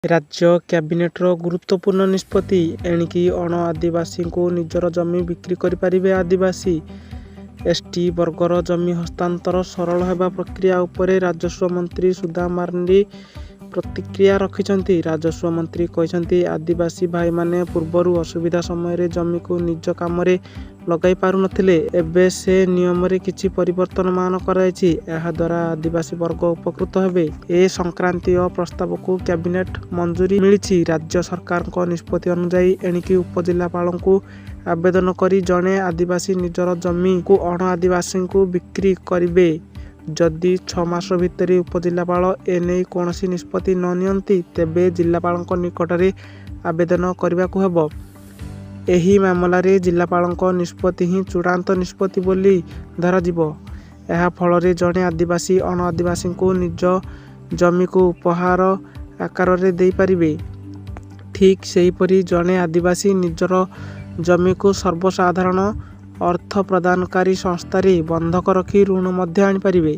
ରାଜ୍ୟ କ୍ୟାବିନେଟର ଗୁରୁତ୍ୱପୂର୍ଣ୍ଣ ନିଷ୍ପତ୍ତି। ଏଣିକି ଅଣଆଦିବାସୀଙ୍କୁ ନିଜର ଜମି ବିକ୍ରି କରିପାରିବେ ଆଦିବାସୀ। ଏସଟି ବର୍ଗର ଜମି ହସ୍ତାନ୍ତର ସରଳ ହେବା ପ୍ରକ୍ରିୟା ଉପରେ ରାଜସ୍ୱ ମନ୍ତ୍ରୀ ସୁଦାମ ମାରାଣ୍ଡି ପ୍ରତିକ୍ରିୟା ରଖିଛନ୍ତି। ରାଜସ୍ୱ ମନ୍ତ୍ରୀ କହିଛନ୍ତି, ଆଦିବାସୀ ଭାଇମାନେ ପୂର୍ବରୁ ଅସୁବିଧା ସମୟରେ ଜମିକୁ ନିଜ କାମରେ ଲଗାଇ ପାରୁନଥିଲେ। ଏବେ ସେ ନିୟମରେ କିଛି ପରିବର୍ତ୍ତନମାନ କରାଯାଇଛି। ଏହାଦ୍ୱାରା ଆଦିବାସୀ ବର୍ଗ ଉପକୃତ ହେବେ। ଏ ସଂକ୍ରାନ୍ତୀୟ ପ୍ରସ୍ତାବକୁ କ୍ୟାବିନେଟ ମଞ୍ଜୁରୀ ମିଳିଛି। ରାଜ୍ୟ ସରକାରଙ୍କ ନିଷ୍ପତ୍ତି ଅନୁଯାୟୀ ଏଣିକି ଉପଜିଲ୍ଲାପାଳଙ୍କୁ ଆବେଦନ କରି ଜଣେ ଆଦିବାସୀ ନିଜର ଜମିକୁ ଅଣଆଦିବାସୀଙ୍କୁ ବିକ୍ରି କରିବେ। ଯଦି 6 ମାସ ଭିତରେ ଉପଜିଲ୍ଲାପାଳ ଏନେଇ କୌଣସି ନିଷ୍ପତ୍ତି ନ ନିଅନ୍ତି, ତେବେ ଜିଲ୍ଲାପାଳଙ୍କ ନିକଟରେ ଆବେଦନ କରିବାକୁ ହେବ। ଏହି ମାମଲାରେ ଜିଲ୍ଲାପାଳଙ୍କ ନିଷ୍ପତ୍ତି ହିଁ ଚୂଡ଼ାନ୍ତ ନିଷ୍ପତ୍ତି ବୋଲି ଧରାଯିବ। ଏହା ଫଳରେ ଜଣେ ଆଦିବାସୀ ଅଣଆଦିବାସୀଙ୍କୁ ନିଜ ଜମିକୁ ଉପହାର ଆକାରରେ ଦେଇପାରିବେ। ଠିକ୍ ସେହିପରି ଜଣେ ଆଦିବାସୀ ନିଜର ଜମିକୁ ସର୍ବସାଧାରଣ ଅର୍ଥପ୍ରଦାନକାରୀ ସଂସ୍ଥାରେ ବନ୍ଧକ ରଖି ଋଣ ମଧ୍ୟ ଆଣିପାରିବେ।